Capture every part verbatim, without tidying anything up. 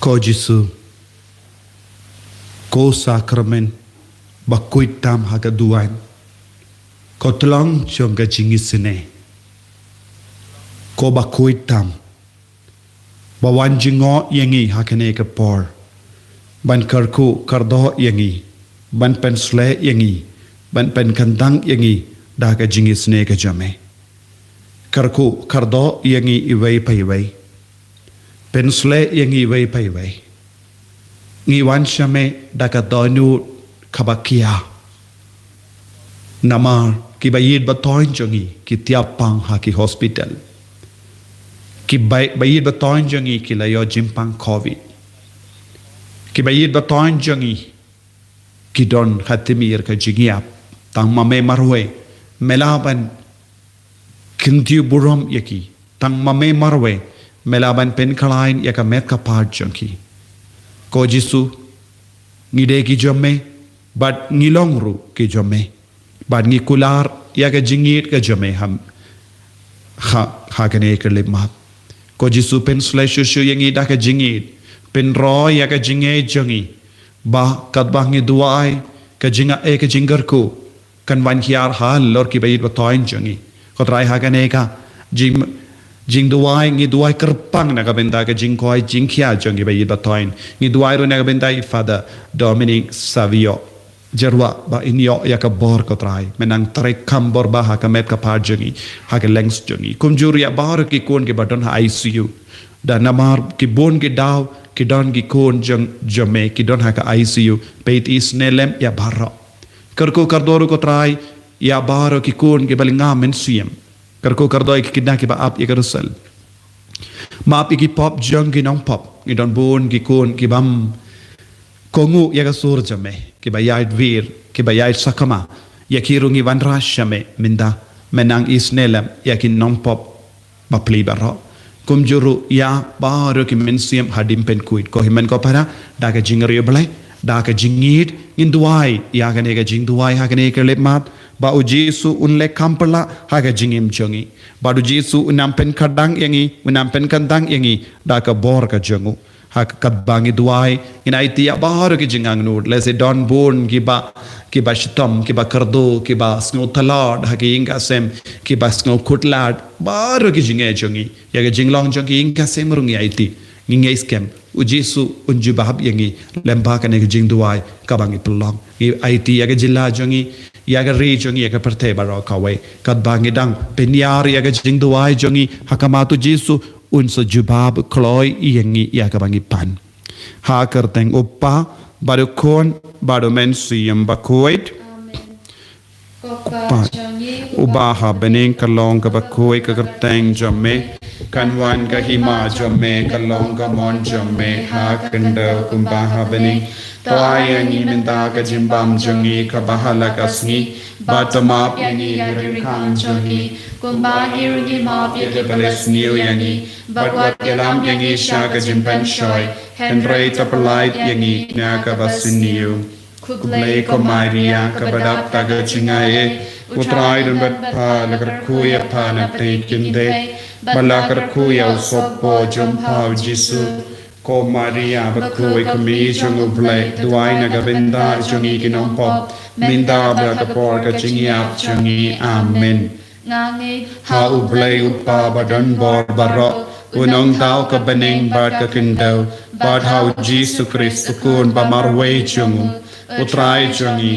Ko Jisu, ko sakramen ba khuid tam ha ka duwan, ko tlong jong ka jingisynei, ko ba khuid tam ba wan jngoh ïa ngi ha kane ka por, ban kyrkhu kyrdoh ïa ngi, ban pynshlei ïa ngi, ban pynkyndang ïa ngi da ka jingisynei ka jong me. Kyrkhu kyrdoh ïa ngi iwei pa iwei. Pynshlei ïa ngi iwei pa iwei. Ngi wan sha me da ka dohnud kaba khia. Namar ki ba ïeit ba thoiñ jong ngi ki tiap pang ha ki hospital. Ki ba, ba ïeit ba thoiñ jong ngi ki la ïoh jingpang covid. Ki ba ïeit ba thoiñ jong ngi ki don ha timir ka jingïap. Tang ma me marwei me lah ban kyntiew burom ïa ki. Tang ma me marwei me lah ban pynkhlaiñ ïa ka met ka phad jong ki. Ko Jisu, ngi dei ki jong me, bad ngi long ruh ki jong me, bad ngi kular ïa ka jingïeit ka jong me ha, ha, ha kane ka lipmat. Ko Jisu, pynshlei shuh shuh ïa ngi da ka jingïeit, pynroi ïa ka jingngeit jong ngi, ba katba ngi duwai ka jingaiei ka jingkyrkhu kan wan hiar halor ki ba ïeit ba thoiñ jong ngi. Ko Trai, ha kane ka jing, jingduwai, ngi duwai kyrpang na ka bynta ka jingkoit jingkhiah jong ki ba ïeit ba thoiñ. Ngi duwai ruh na ka bynta i Father Dominic Savio Jarwa, ba in ïoh ïa ka bor, ko Trai, mynta trei kham bor ba ha ka met ka phad jong ngi, ha ka lyngs jong ngi. Kumjuh ruh ïa baroh ki khun ki ba don ha I C U. Da namar ki bun ki daw ki don ki khun jong, jong me ki don ha ka I C U. Peit, isynei lem ïa baroh. Kyrkhu kyrdoh ruh, ko Trai, ïa baroh ki khun ki ba lyngba mynsiem. Kyrkhu kyrdoh ïa ki khynnah ki ba ap ïa ka rusel. Map ïa ki pop jong ki nongpop. Ngi don bun ki khun ki bym kohnguh ïa ka sur jong me, ki ba ïaid wir, ki ba ïaid sakma. Ïa ki ruh ngi wanrah sha me mynta, mynta isynei lem ïa ki nongpop bapli baroh. Kumjuh ruh ïa baroh ki mynsiem hadien pynkhuid, ko hynmen ko para, da ka jingriewblei, da ka jingïeit, ngin duwai ïa kane ka jingduwai ha kane ka lipmat, ba U Jisu un leh kham palat ha ka jingim jong ngi, ba U Jisu un nang pynkhyndang ïa ngi, un nang pynkyndang ïa ngi da ka bor ka jong u. Ha katba ngi duwai, ngin aiti ïa baroh ki jingangnud. Lehse don bun ki ba, ki ba shitom, ki ba kyrduh, ki ba sngew tlot ha ki ïing ki sem, ki ba sngew khuslai, baroh ki jingeh jong ngi. Ïa ka jinglong jong ki ïing ki sem ruh ngi aiti. Ngi ngeit skhem U Jisu un jubab ïa ngi lem bad kane ka jingduwai kaba ngi pynlong. Ngi aiti ïa ka jylla jong ngi, ïa ka ri jong ngi, ïa ka pyrthei baroh kawei. Katba ngi dang pynïar ïa ka jingduwai jong ngi ha khmat U Jisu, un sa jubab kloi ïa ngi ïa kaba ngi pan. Ha ka kyrteng U Kpa, bad U Khun, bad U Mynsiem Bakhuid. Amen. Ko Kpa, Kpa jong ngi uba ha bneng, ka long kaba khuid ka kyrteng jong me. Kan wan ka hima jong me, kan long ka mon jong me ha khyndew kumba ha bneng. To ai ïa ngi mynta ka jingbam jong ngi kaba ha la ka sngi. Bad to map ïa ngi ïa ki ryngkang jong ngi, kumba ngi ruh ngi map ïa kiba la sniew ïa ngi. Bad wat ïalam ïa ngi sha ka jingpynshoi, hynrei to pyllait ïa ngi na kaba sniew. Khublei ko Maria, kaba dap da ka jingaiei, U Trai u don bad pha, la kyrkhu ïa pha na pdeng ki kynthei, bad la kyrkhu ïa u sohpop jong pha U Jisu. Ko Maria bakhuid, ko Mei jong U Blei, duwai na ka bynta jong ngi ki nongpop, mynta bad ha ka por ka jingïap jong ngi. Amen. Nga ngeit ha U Blei U Kpa ba don bor baroh, U Nongthaw ka bneng bad ka khyndew, bad ha U Jisu Khrist, U Khun ba marwei jong u, U Trai jong ngi,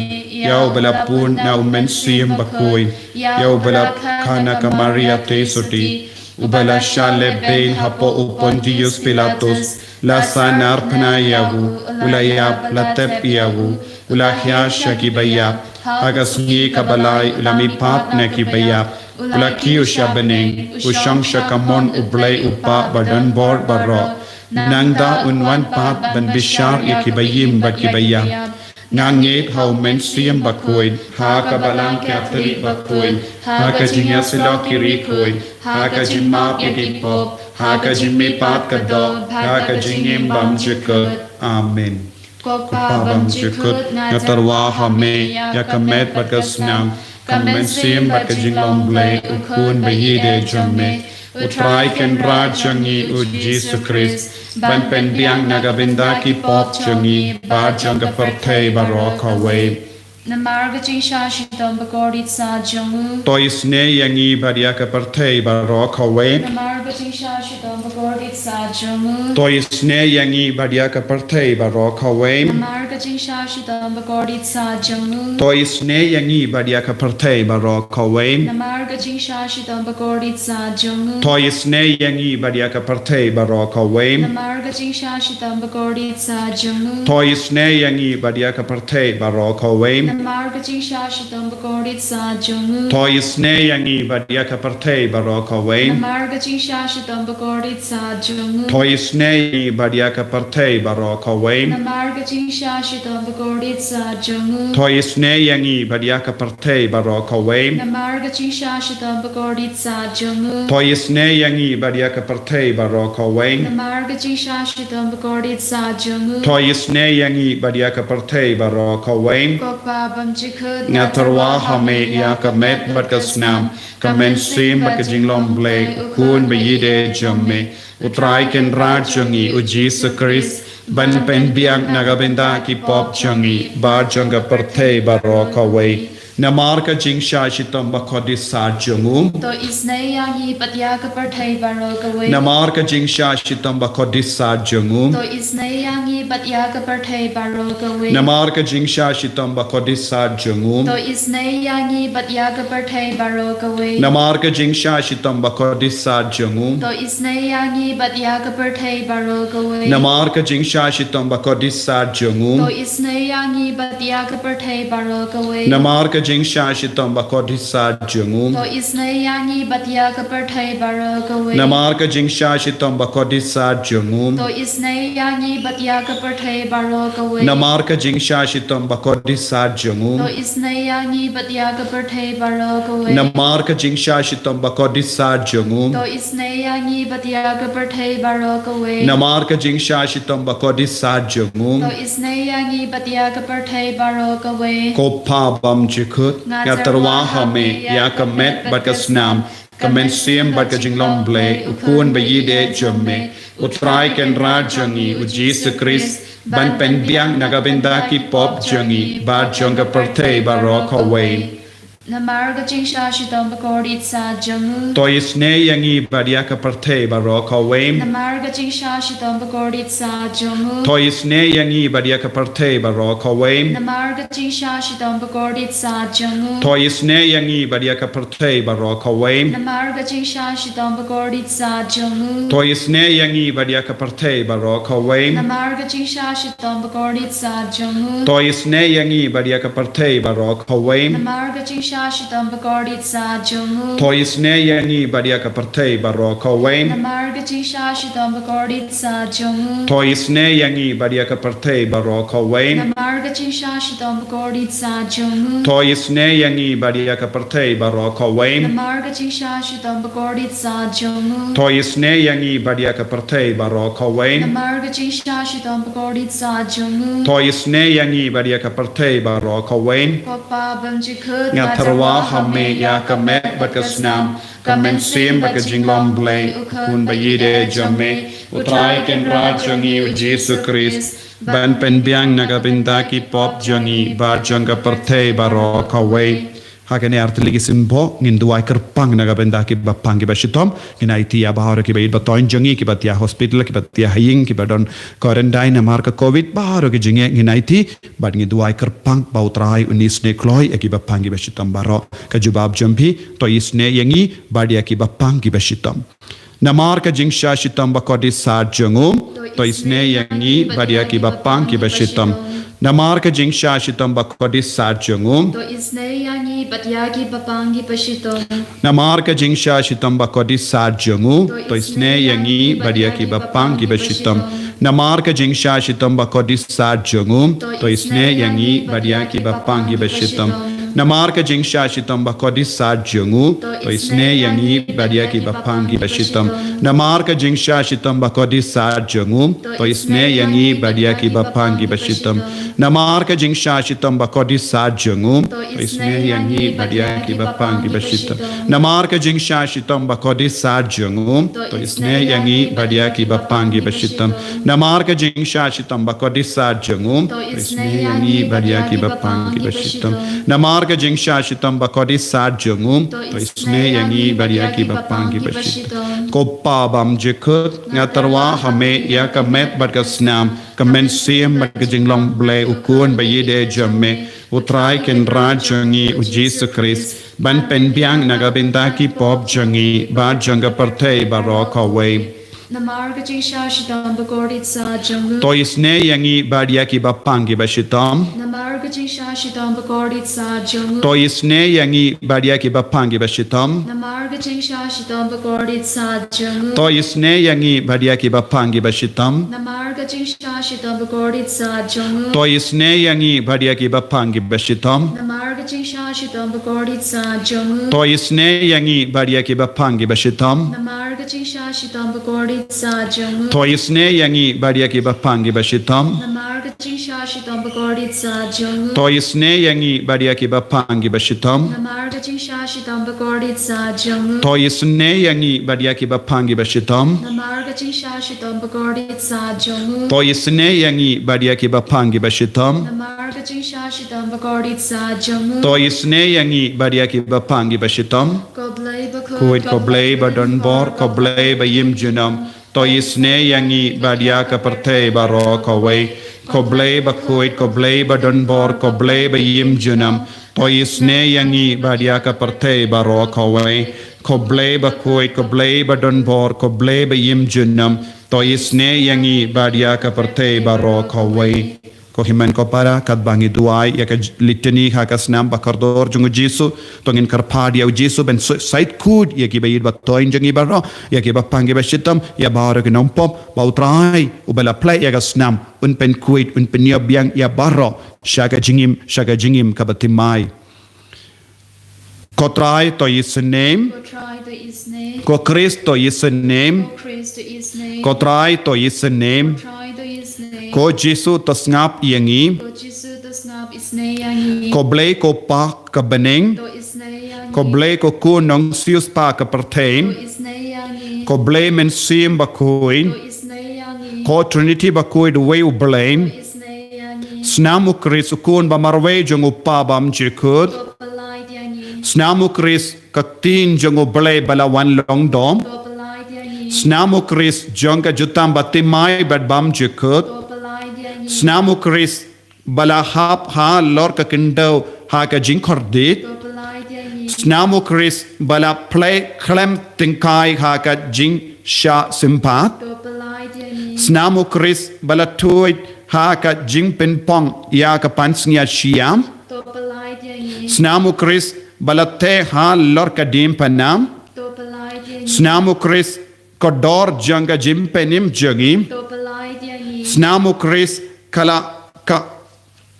ïa uba la pun na U Mynsiem Bakhuid, ïa uba la kha na ka Maria theisotti, uba la shah lehbeiñ hapoh u Pontius Pilatus, la sahnarphna ïa u, u la ïap, la tep ïa u, u la hiar sha kiba ïap, ha ka sngi kaba lai u la mihpat na kiba ïap, u la kiew sha bneng, u shong sha kamon U Blei U Kpa ba don bor baroh. Nangta un wan pat ban bishar ïa kiba im bad kiba ïap. Nga ngeit ha U Mynsiem Bakhuid, ha ka Balang Katholik bakhuid, ha ka jingïasyllok ki riewkhuid, ha ka jingmap ïa ki pop, ha ka jingmihpat ka doh, ha ka jingim bymjukut. Amen. Ko Kpa bymjukut, nga tyrwa ha me ïa ka met bad ka snam, ka mynsiem bad ka jinglong Blei, U Khun baïeit jong me. U Trai Kynrad jong ngi, u Jisu Khrist, ban pynbiang na ka bynta ki pop jong ngi bad jong ka pyrthei baroh kawei. Namar ka jingshah shitom bakordit sa jong u. To isynei ïa ngi bad ïa ka pyrthei baroh kawei. Namar ka jingshah shitom bakordit sa jong u. To isynei ïa ngi bad ïa ka pyrthei baroh kawei. Namar ka jingshah shitom bakordit sa jong u. To isynei ïa ngi bad ïa ka pyrthei baroh kawei. Namar ka jingshah shitom bakordit sa jong u. To isynei ïa ngi bad ïa ka pyrthei baroh kawei. Namar ka jingshah shitom bakordit sa jong u. To isynei ïa ngi bad ïa ka pyrthei baroh kawei. Namar ka jingshah shitom bakordit sa jong u. To isynei ïa ngi bad ïa ka pyrthei baroh kawei. Namar ka jingshah shitom bakordit sa jong u. To isynei ïa ngi bad ïa ka pyrthei baroh kawei. Namar ka jingshah shitom bakordit sa jong u. To isynei ïa ngi bad ïa ka pyrthei baroh kawei. Namar ka jingshah shitom bakordit sa jong u. To isynei ïa ngi bad ïa ka pyrthei baroh kawei. Namar ka jingshah shitom bakordit sa jong u. To isynei ïa ngi bad ïa ka pyrthei baroh kawei. Ko Pa bymjukut, nga tyrwa ha me ïa ka met bad ka snam, ka mynsiem bad ka jinglong Blei, u Khun ba ïeit jong me, u Trai Kynrad jong ngi, u Jisu Khrist, ban pynbiang na ka bynta ki pop jong ngi bad jong ka pyrthei baroh kawei. Namar ka jingshah shitom bakordit sa jong u. To isynei ïa ngi bad ïa ka pyrthei baroh kawei. Namar ka jingshah shitom bakordit sa jong u. To isynei ïa ngi bad ïa ka pyrthei baroh kawei. Namar ka jingshah shitom bakordit sa jong u. To isynei ïa ngi bad ïa ka pyrthei baroh kawei. Namar ka jingshah shitom bakordit sa jong u. To isynei ïa ngi bad ïa ka pyrthei baroh kawei. Namar ka jingshah shitom bakordit sa jong u. To isynei ïa ngi bad ïa ka pyrthei baroh kawei. Namar ka jingshah shitom bakordit sa jong u. To isynei ïa ngi bad ïa ka pyrthei baroh kawei. Namar ka jingshah shitom bakordit sa jong u. To isynei ïa ngi bad ïa ka pyrthei baroh kawei. Namar ka jingshah shitom bakordit sa jong u. To isynei ïa ngi bad ïa ka pyrthei baroh kawei. Namar ka jingshah shitom bakordit sa jong u. To isynei ïa ngi bad ïa ka pyrthei baroh kawei. Namar ka jingshah shitom bakordit sa jong u. To isynei ïa ngi bad ïa ka pyrthei baroh kawei. Ko Pa bymjukut, nga tyrwa ha me ïa ka met bad ka snam, ka mynsiem bad ka jinglong Blei, u Khun ba ïeit jong me, u Trai Kynrad jong ngi, u Jisu Khrist, ban pynbiang na ka bynta ki pop jong ngi bad jong ka pyrthei baroh kawei. Namar ka jingshah shitom bakordit sa jong u. To isynei ïa ngi bad ïa ka pyrthei baroh kawei. Namar ka jingshah shitom bakordit sa jong u. To isynei ïa ngi bad ïa ka pyrthei baroh kawei. Namar ka jingshah shitom bakordit sa jong u. To isynei ïa ngi bad ïa ka pyrthei baroh kawei. Namar ka jingshah shitom bakordit sa jong u. To isynei ïa ngi bad ïa ka pyrthei baroh kawei. Namar ka jingshah shitom bakordit sa jong u. To isynei ïa ngi bad ïa ka pyrthei baroh kawei. Namar ka jingshah shitom bakordit sa jong u. To isynei ïa ngi bad ïa ka pyrthei baroh kawei. Namar ka jingshah shitom bakordit sa jong u. To isynei ïa ngi bad ïa ka pyrthei baroh kawei. Namar ka jingshah shitom bakordit sa jong u. To isynei ïa ngi bad ïa ka pyrthei baroh kawei. Namar ka jingshah shitom bakordit sa jong u. To isynei ïa ngi bad ïa ka pyrthei baroh kawei. Namar ka jingshah shitom bakordit sa jong u. To isynei ïa ngi bad ïa ka pyrthei baroh kawei. Ko Pa bymjukut, nga tyrwa ha me ïa ka met bad ka snam, ka mynsiem bad ka jinglong Blei, u Khun ba ïeit jong me, u Trai Kynrad jong ngi, u Jisu Khrist, ban pynbiang na ka bynta ki pop jong ngi bad jong ka pyrthei baroh kawei. Ha kane artylli ki sien bok ngin duwai kyrpang na ka bynta kiba pang kiba shitom. Ngin aiti ïa baroh kiba ïeit ba thoiñ jong ngi, kiba thiah hospital, kiba thiah ha ïing, kiba don quarantine namar ka covid, baroh ki jingeh ngin aiti. Bad ngin duwai kyrpang ba u Trai un isynei kloi ïa kiba pang kiba shitom baroh. Ka jubab jong phi, to isynei ïa ngi bad ïa kiba pang kiba shitom. Namar ka jingshah shitom bakordit sa jong u, to isynei ïa ngi bad ïa kiba pang kiba shitom. Namar ka jingshah shitom bakordit sa jong u. To isynei ïa ngi bad ïa kiba pang kiba shitom. Namar ka jingshah shitom bakordit sa jong u, to isynei ïa ngi bad ïa kiba pang kiba shitom. Namar ka jingshah shitom bakordit sa jong u, to isynei ïa ngi bad ïa kiba pang kiba shitom. Namar ka jingshah shitom ba kordit sat jong u, to isynei ïa ngi bad ïa kiba pang kiba shitom. Namar ka jingshah shitom ba kordit sat jong u, to isynei ïa ngi bad ïa kiba pang kiba shitom. Namar ka jingshah shitom ba kordit sat jong u, to isynei ïa ngi bad ïa kiba pang kiba shitom. Namar ka jingshah shitom ba kordit sat jong u, to isynei ïa ngi bad ïa kiba pang kiba shitom. Namar ka jingshah shitom ba kordit sat jong u, to isynei ïa ngi bad ïa kiba pang kiba shitom. Namar ka jingshah shitom ba kordit sat jong u, to isynei ïa ngi bad ïa kiba pang kiba shitom. Ko Pa bymjukut, nga tyrwa ha me ïa ka met bad ka snam, ka mynsiem bad ka jinglong Blei u Khun ba ïeit jong me, U Trai Kynrad jong ngi U Jisu Khrist, ban pynbiang na ka bynta ki pop jong ngi bad jong ka pyrthei baroh kawei. Namar ka jingshah shitom ba kordit sat jong u, to isynei ïa ngi bad ïa kiba pang kiba shitom. Namar ka jingshah shitom ba kordit sat jong u, to isynei ïa ngi bad ïa kiba pang kiba shitom. Namar ka jingshah shitom ba kordit sat jong u, to isynei ïa ngi bad ïa kiba pang kiba shitom. Namar ka jingshah shitom ba kordit sat jong u, to isynei ïa ngi bad ïa kiba pang kiba shitom. Namar ka jingshah shitom ba kordit sat jong u, to isynei ïa ngi bad ïa kiba pang kiba shitom. Namar ka jingshah shitom ba kordit sat jong u, to isynei ïa ngi bad ïa kiba pang kiba shitom. Namar ka jingshah shitom ba kordit sat jong u, to isynei ïa ngi bad ïa kiba pang kiba shitom. Namar ka jingshah shitom ba kordit sat jong u, to isynei ïa ngi bad ïa kiba pang kiba shitom. Namar ka jingshah shitom ba kordit sat jong u, to isynei ïa ngi bad ïa kiba pang kiba shitom. Namar ka jingshah shitom ba kordit sat jong u, to isynei ïa ngi bad ïa kiba pang kiba shitom. Ko Blei bakhuid, ko Blei ba donbor, ko Blei ba im junom, to isynei ïa ngi bad ïa ka pyrthei baroh kawei. Ko Blei bakhuid, ko Blei ba donbor, ko Blei ba im junom, to isynei ïa ngi bad ïa ka pyrthei baroh kawei. Ko Blei bakhuid, ko Blei ba donbor, ko Blei ba im junom, to isynei ïa ngi bad ïa ka pyrthei baroh kawei. Ko hynmen ko para, katba ngi duwai ïa ka j-, litany ha ka snam ba kordor jong U Jisu, to ngin kyrpad ïa U Jisu ban sait khuid ïa kiba ïeit ba thoiñ jong ngi baroh, ïa kiba pang kiba shitom, ïa baroh ki nongpop, ba U Trai uba la pynlait ïa ka snam un pynkhuid, un pynïoh biang ïa baroh sha ka jingim, sha ka jingim kaba thymmai. Ko Trai, to isynei. Ko Trai, to isynei. Ko Khrist, to isynei. Ko Khrist, to isynei. Ko Trai, to isynei. Ko Trai, to isynei. Ko Jisu, to sngap ïa ngi. Ko Jisu, to sngap isynei ïa ngi. Ko Blei ko Pa ka bneng, to isynei ïa ngi. Ko Blei ko Khun Nongsiewspah ka pyrthei, to isynei ïa ngi. Ko Blei Mynsiem Bakhuid, to isynei ïa ngi. Ko Trinity bakhuid uwei U Blei, to isynei ïa ngi. Snam U Khrist U Khun ba marwei jong U Pa bymjukut, to pynlait ïa ngi. Snam U Khrist ka ktien jong U Blei ba la wan long doh, to pynlait ïa ngi. Snam U Khrist jong ka jutang ba thymmai bad bymjukut, to pynlait ïa ngi. Snam U Khrist ba la hap halor ka khyndew ha ka jingkordit, to pynlait ïa ngi. Snam U Khrist ba la plie khlem tyngkai ha ka jingshah sympat, to pynlait ïa ngi. Snam U Khrist ba la tuid ha ka jingpynpong ïa ka pansngiat shyiap, to pynlait ïa ngi. Snam U Khrist ba la teh halor ka diengphna, to pynlait ïa ngi. Snam U Khrist ko dor jong ka jingpynim jong ngi, to pynlait ïa ngi. Snam U Khrist ka la ka,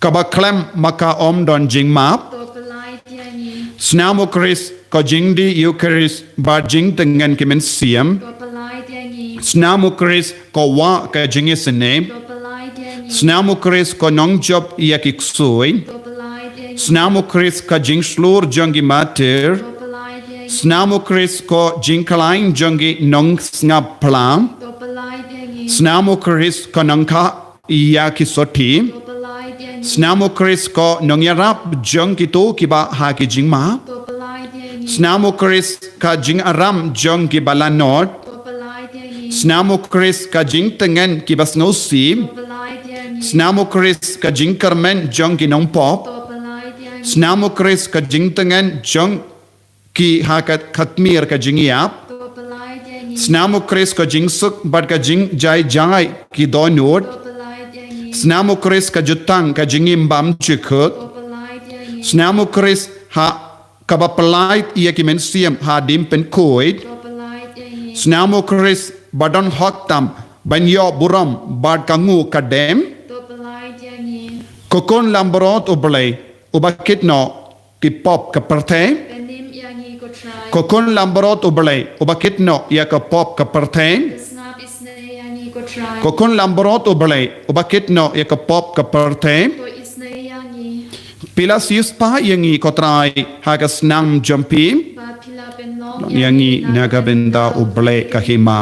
kaba khlem ma ka ym don jingmap, to pynlait ïa ngi. Snam U Khrist ko jingdih Eukharist bad jingtngen ki mynsiem, to pynlait ïa ngi. Snam U Khrist ko wah ka jingisynei, to pynlait ïa ngi. Snam U Khrist ko nongjop ïa ki ksuid, to pynlait ïa ngi. Snam U Khrist ka jingshlur jong ki martir, to pynlait ïa ngi. Snam U Khrist ko jingkhlaiñ jong ki nongsngap phla, to pynlait ïa ngi. Snam U Khrist ko nongkha ïa ki sotti, to pynlait ïa ngi. Snam U Khrist ko nongïarap jong kito kiba ha ki jingmap, to pynlait ïa ngi. Snam U Khrist ka jingaram jong kiba lanot, to pynlait ïa ngi. Snam U Khrist ka jingtngen kiba sngewsih, to pynlait ïa ngi. Snam U Khrist ka jingkyrmen jong ki nongpop, to pynlait ïa ngi. Snam U Khrist ka jingtngen jong ki ha ka khatmir ka jingïap, to pynlait ïa ngi. Snam U Khrist ka jingsuk bad ka jingjai jai ki dohnud, to pynlait ïa ngi. Snam U Khrist ka jutang ka jingim bymjukut, to pynlait ïa ngi. Snam U Khrist ha kaba pynlait ïa ki mynsiem ha diengpynkhuid, to pynlait ïa ngi. Snam U Khrist ba don hok tam ban ïoh burom bad ka nguh ka dem, to pynlait ïa ngi. Ko Khun langbrot U Blei uba kit noh ki pop ka pyrthei. Pynim ïa ngi ko Trai. Ko khun langbrot U Blei uba kit noh ïa ka pop ka pyrthei. Pynsngap isynei ïa ngi ko Trai. Ko khun langbrot U Blei uba kit noh ïa ka pop ka pyrthei. To isynei ïa ngi. Phi la siewspah ïa ngi ko Trai ha ka snam jong phi. Ba phi la pynlong ïa ngi na ka bynta U Blei ka hima.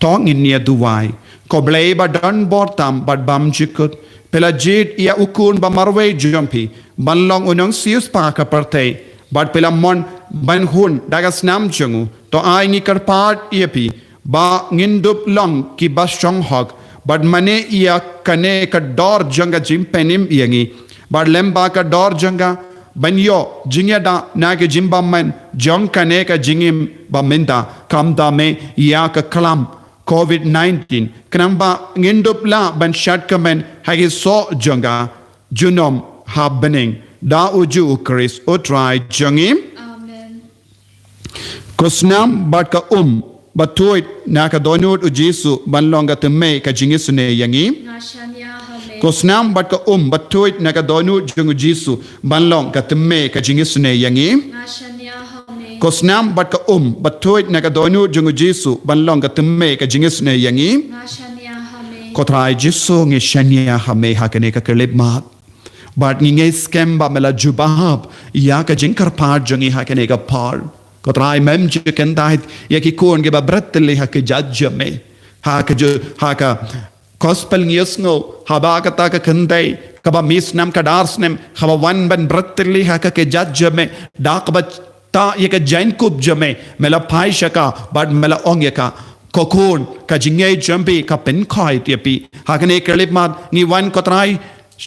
To ngin ïa duwai. Ko Blei ba don bor tam bad bymjukut. Phi la jied ïa u khun ba marwei jong phi ban long u nongsiewspah ka pyrthei. Bad phi la mon ban hun da ka snam jong u. To ai ngi kyrpad ïa phi ba ngin dup long ki ba shong hok. Bad mane ïa kane ka dor jong ka jingpynim ïa ngi. Bad lem ba ka dor jong ka ban ïoh jingïada na ka jingbymman jong kane ka jingim ba mynta. Khamtam eh ïa ka khlam covid nineteen. Khnang ba ngin dup lah ban shad kmen ha ki soh jong ka junom ha bneng. Da uju U Khrist U Trai jong ngi. Amen. Ko snam bad ka um ba tuid na ka dohnud U Jisu ban long ka thymmei ka jingisynei ïa ngi. Nga shaniah ha me. Ko snam bad ka um ba tuid na ka dohnud jong U Jisu ban long ka thymmei ka jingisynei ïa ngi. Nga shaniah ha me. Ko snam bad ka um ba tuid na ka dohnud jong U Jisu ban long ka thymmei ka jingisynei ïa ngi. Nga shaniah ha me. Ko Trai Jisu ngi shaniah ha me ha kane ka khyllipmat. Bad ngi ngeit skhem ba me la jubab ïa ka jingkyrpad jong ngi ha kane ka por. Ko Trai mem ju kyntait ïa ki khun kiba bret tylli ha ki jait jong me. Ha ka ju ha ka gospel ngi ïohsngew haba kata ka khyndai kaba mih snam ka dar snem kaba wan ban bret tylli ha ka ki jait jong me. Da kaba ta ïa ka jaiñkup jong me me la phai sha ka bad me la ong ïa ka. Ko khun ka jingngeit jong phi ka pynkoit ïa phi. Ha kane ka khyllipmat ngi wan ko Trai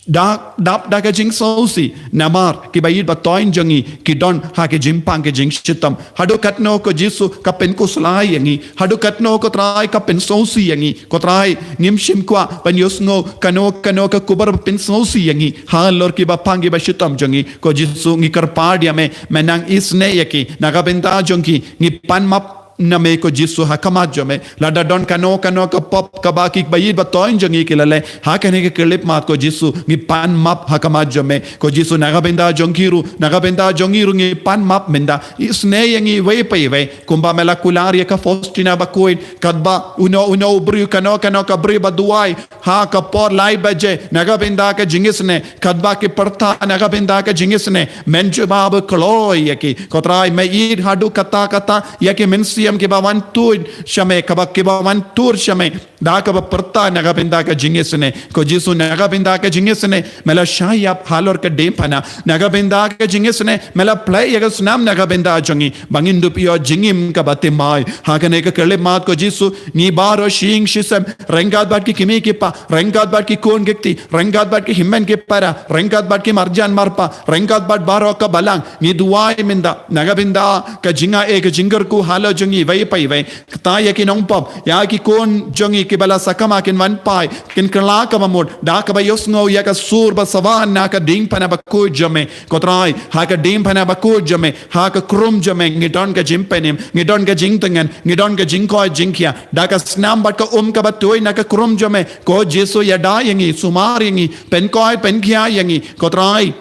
da dap da ka jingsngewsih namar kiba ïeit ba toiñ jong ngi ki don ha ka jingpang ka jingshitom. Haduh katno ko Jisu ka pynkhuslai ïa ngi. Haduh katno ko Trai ka pynsngewsih ïa ngi. Ko Trai ngim shym kwah ban ïohsngew kano kano ka khubor ba pynsngewsih ïa ngi. Halor kiba pang kiba shitom jong ngi. Ko Jisu ngi kyrpad ïa me me nang isynei ïa ki na ka bynta jong ki ngi pan map na me ko Jisu ha khmat jong me. Lada don kano kano ka pop kaba ki ba ïeit ba toiñ jong ngi ki la leh ha kane ka khyllipmat ko Jisu ngi pan map ha khmat jong me. Ko Jisu na ka bynta jong ki ruh na ka bynta jong ngi ruh ngi pan map mynta. Isynei ïa ngi iwei pa iwei kumba me la kular ïa ka Faustina Bakhuid katba uno uno u briew kano kano ka briew ba duwai ha ka por lai baje na ka bynta ka jingisynei katba ki pyrta na ka bynta ka jingisynei men jubab kloi ïa ki. Ko Trai me ïeit haduh katta katta ïa ki mynsiem kiba wan tuid sha me kaba kiba wan tur sha me da kaba pyrta na ka bynta ka jingisynei. Ko Jisu na ka bynta ka jingisynei me la shah ïap halor ka diengphna na ka bynta ka jingisynei me la pynlait ïa ka snam na ka bynta jong ngi ba ngin dup ïoh jingim kaba thymmai. Ha kane ka khyllipmat ko Jisu ngi baroh shi ïing shi sem ryngkat bad ki kmie ki kpa ryngkat bad ki khun ki kti ryngkat bad ki hynmen ki para ryngkat bad ki marjan marpa ryngkat bad baroh ka balang ngi duwai mynta na ka bynta ka jingaiei ka jingkyrkhu halor jong ngi iwei pa iwei. Kata ïa ki nongpop ïa ki khun jong ngi kiba la sakma kin wan phai kin kylla kaba mut da kaba ïohsngew ïa ka sur ba sawa na ka diengphna bakhuid jong me. Ko Trai ha ka diengphna bakhuid jong me ha ka krum jong me ngi don ka jingpynim ngi don ka jingtngen ngi don ka jingkoit jingkhiah da ka snam bad ka um kaba tuid na ka krum jong me. Ko Jisu ïada ïa ngi sumar ïa ngi pynkoit pynkhiah ïa ngi. Ko Trai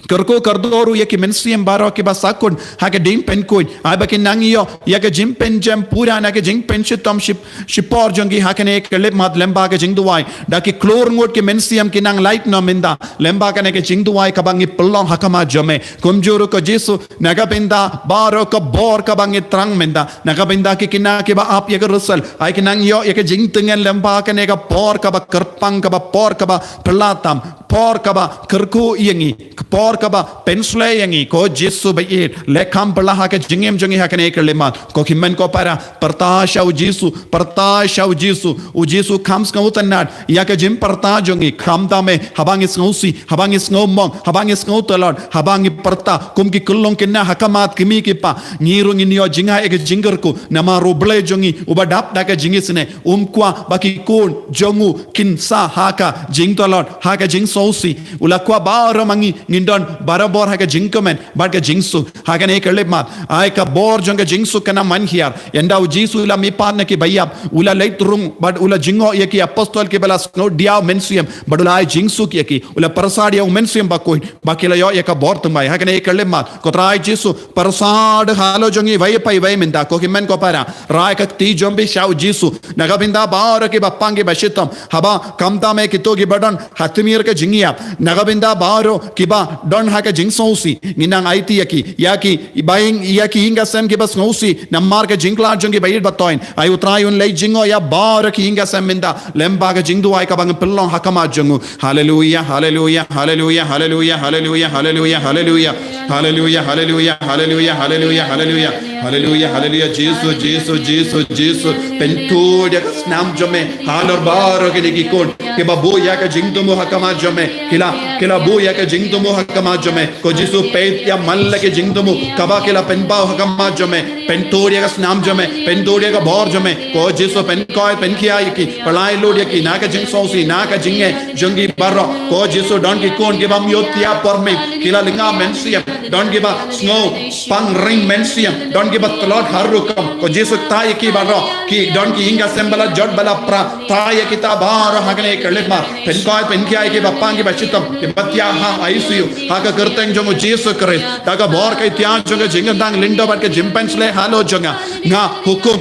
kyrkhu kyrdoh ruh ïa ki mynsiem baroh kiba sakut ha ka diengpynkhuid ai ba kin nang ïoh ïa ka jingpynjem pura na ka jingpynshitom ship shipor jong ki ha kane ka khyllipmat lem ba ka jingduwai da ki klur ngut ki mynsiem ki nang lait noh mynta lem ba kane ka jingduwai kaba ngi pynlong ha khmat jong me. Kumjuh ruh ko Jisu na ka bynta baroh ka bor kaba ngi thrang mynta na ka bynta ki khynnah kiba ap ïa ka result ai ki nang ïoh ïa ka jingtngen lem ba kane ka por kaba kyrpang kaba por kaba phylla tam por kaba kyrkhu ïa ngi por kaba pynshlei ïa ngi ko Jisu ba ïeit leh kham phylla ha ka jingim jong ngi ha kane ka khyllipmat. Ko hynmen ko para pyrta sha u Jisu pyrta sha u Jisu. U Jisu kham sngewtynnad ïa ka jingpyrta jong ngi khamtam eh haba ngi sngewsih haba ngi sngewmong haba ngi sngewtlot haba ngi pyrta kum ki khyllung khynnah ha khmat ki kmie ki kpa ngi ruh ngin ïoh jingaiei ka jingkyrkhu namar u Blei jong ngi uba dap da ka jingisynei um kwah ba ki khun jong u kin sah ha ka jingtlot ha ka jingsngew jingsngewsih. U la kwah baroh ma ngi ngin don barabor ha ka jingkmen bad ka jingsuk. Ha kane ka khyllipmat, ai ka bor jong ka jingsuk kan ym wan hiar. Ynda u Jisu u la mihpat na ki baïap, u la leit rung bad u la jngoh ïa ki apostol kiba la sngewdiaw mynsiem bad u la ai jingsuk ïa ki. U la pyrsad ïa u Mynsiem Bakhuid ba ki la ïoh ïa ka bor thymmai. Ha kane ka khyllipmat, ko Trai Jisu, pyrsad halor jong ngi iwei pa iwei mynta, ko hynmen ko para. Rai ka kti jong phi sha u Jisu. Na ka bynta baroh kiba pang kiba shitom, haba khamtam eh kito kiba don ha tmier ka jingïap, na ka bynta baroh kiba don ha ka jingsngewsih, ngi nang aiti ïa ki, ïa ki, ba ïing, ïa ki ïing ka sem kiba sngewsih namar ka jingkhlad jong ki ba ïeit ba thoiñ. Ai u Trai un leit jngoh ïa baroh ki ïing ka sem mynta lem bad ka jingduwai kaba ngi pynlong ha khmat jong u. Haleluia, haleluia, haleluia, haleluia, haleluia, haleluia, haleluia. Haleluia, haleluia, haleluia, haleluia, haleluia. Haleluia, haleluia, Jisu, Jisu, Jisu, Jisu. Pynthut ïa ka snam jong me halor baroh kine ki khun kiba buh ïa ka jingthmu ha khmat jong me. Ki la, ki la buh ïa ka jingthmu ha khmat jong me. Ko Jisu, peit ïa man la ka jingthmu kaba ki la pynpaw ha khmat jong me. Pynthut ïa ka snam jong me, pynthut ïa ka bor jong me. Ko Jisu, pynkhuid pynkhiah ïa ki, pyllait lut ïa ki na ka jingsngewsih, na ka jingeh jong ki baroh. Ko Jisu, don ki khun kiba ym ïoh thiah por miet, ki la lyngngoh mynsiem. Don kiba sngewpang ring mynsiem, don kiba tlot har rukom. Ko Jisu, thaw ïa ki baroh. Ki don ki ïing ka sem ba la jot ba la pra, thaw ïa kita baroh ha kane ka khyllipmat. Pynkhuid pynkhiah ïa kiba pang kiba shitom, kiba thiah ha I C U. Ha ka kyrteng jong u Jisu Khrist, da ka bor ka ïtiar jong ka jingkyntang lyngdoh bad ka jingpynshlei halor jong nga, nga hukum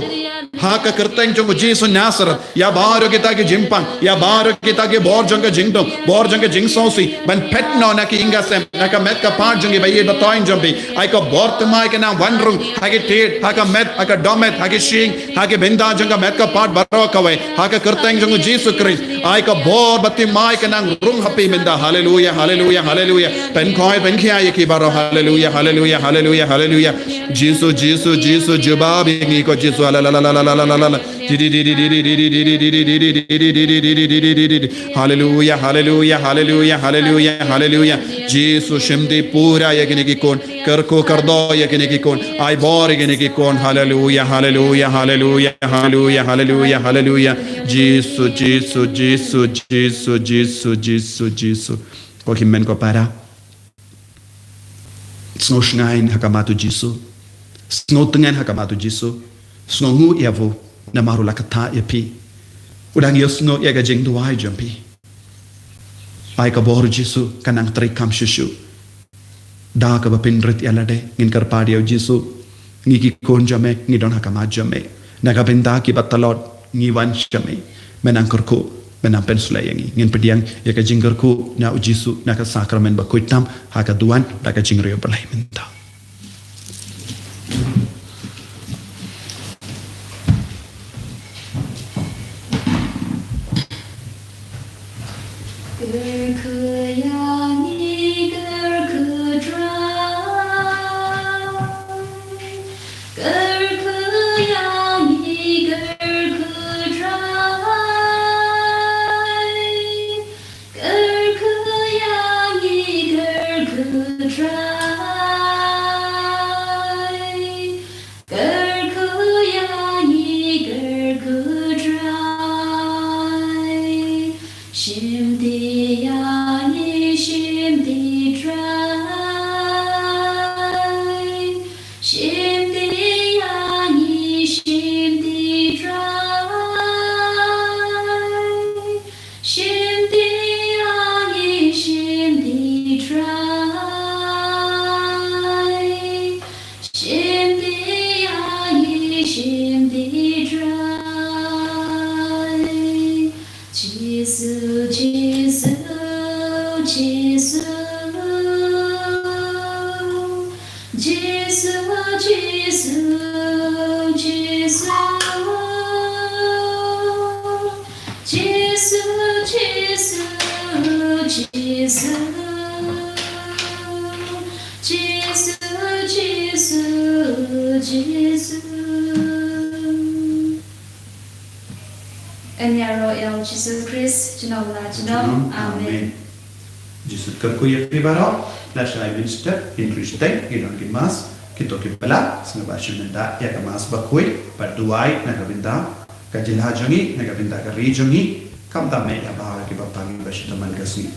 ha ka kyrteng jong u Jisu Nasareth ïa baroh kita ki jingpang, ïa baroh kita ki bor jong ka jingdum, bor jong ka jingsngewsih ban phet noh na ki ïing ka sem, na ka met ka phad jong ki ba ïeit ba thoiñ jong phi. Ai ka bor thymmai ka nang wan rung ha ki thied, ha ka met, ha ka dohmet, ha ki shyieng, ha ki bynta jong ka met ka phad baroh kawei. Ha ka kyrteng jong u Jisu Khrist, ai ka bor ba thymmai ka nang rung ha phi mynta. Haleluia, haleluia, haleluia. Pynkhuid pynkhiah ïa ki baroh. Haleluia, haleluia, haleluia, haleluia. Jisu, Jisu, Jisu, jubab ïa ngi ko Jisu. La la la la. Haleluia, haleluia, haleluia, haleluia, haleluia. Jisu, shim dih pura ïa kine ki khun. Kyrkhu kyrdoh ïa kine ki khun. Ai bor ïa kine ki khun. Haleluia, haleluia, haleluia, haleluia, haleluia, haleluia. Jisu, Jisu, Jisu, Jisu, Jisu, Jisu, Jisu. Ko hynmen ko para, sngewshngaiñ ha khmat u Jisu. Sngewtngen ha khmat u Jisu. Sngewnguh ïa u namar u la kthah ïa phi. U dang ïohsngew ïa ka jingduwai jong phi. Ai ka bor Jisu ka nang treikam shuh shuh. Da kaba pynrit ïa lade, ngin kyrpad ïa u Jisu. Ngi ki khun jong me, ngi don ha khmat jong me. Na ka bynta kiba tlot, ngi wan sha me. Me nang kyrkhu, me nang pynshlei ïa ngi. Ngin pdiang ïa ka jingkyrkhu na u Jisu, na ka sakramen bakhuid tam, ha ka duwan da ka jingriewblei mynta. Kyrkhu ïa ngi, kyrkhu Trai. Kyrkhu ïa ngi, kyrkhu Trai. Kyrkhu ïa ngi, kyrkhu Trai. Kyrkhu ïa ngi, kyrkhu Trai. Shim dih ïa ngi, shim dih Trai. Shim dih ïa ngi, shim dih Trai. Shim dih ïa ngi, shim dih Trai. Shim dih ïa ngi, shim dih Trai. Jisu, Jisu, Jisu. Jisu, Jisu, Jisu. Jisu, Jisu, Jisu. Jisu, Jisu, Jisu. Yn ïaroh ïa u Jisu Khrist, junom la junom. Junom. Amen. Amen. Jisu kyrkhu ïa phi baroh, lashai mynstep, hynriew shiteng, ngi don ki mass, kito kiba lah, sngewbha shim ïa ka mass bakhuid, bad duwai, na ka bynta ka jylla jong ngi, na ka bynta ka ri jong ngi, khamtam eh ïa baroh kiba pang kiba shitom man ka sngi.